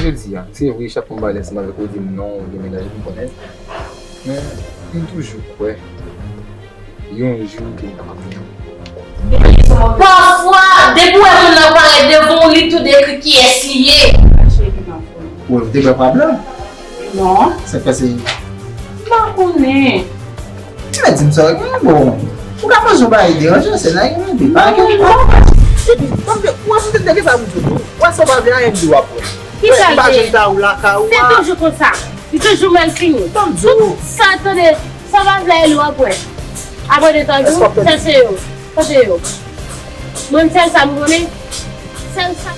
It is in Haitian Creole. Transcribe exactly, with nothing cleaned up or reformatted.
jodi a, se vre, chak fwa m pale ansanm avèk ou, ou di m non, ou gen mennaj, m konnen. Men, m toujou kwè yon jou ke m kapab gen. Pafwa, depi w wè moun nan parèt devan w, li tou dekri kiyès li ye. Ou te bwè pa blan? Non. Sa k pase? M pa konnen. Ti mèt di m sa w gen, bon. Ou ka poze yon bagay deranje, se nan yon de pa gen. Epi, kòm ke, ou wè, m te gen sa pou m di w. Ou wè, sa w pa vle anyen m di w ap wè. Ki sa l te ye? Se toujou konsa. Li toujou mal fini. Tout sa tande, sa w pa vle li w ap wè. Apre de tan, sèche yo. Kote yo? Mwen, sèl sa m konnen. Sèl sa.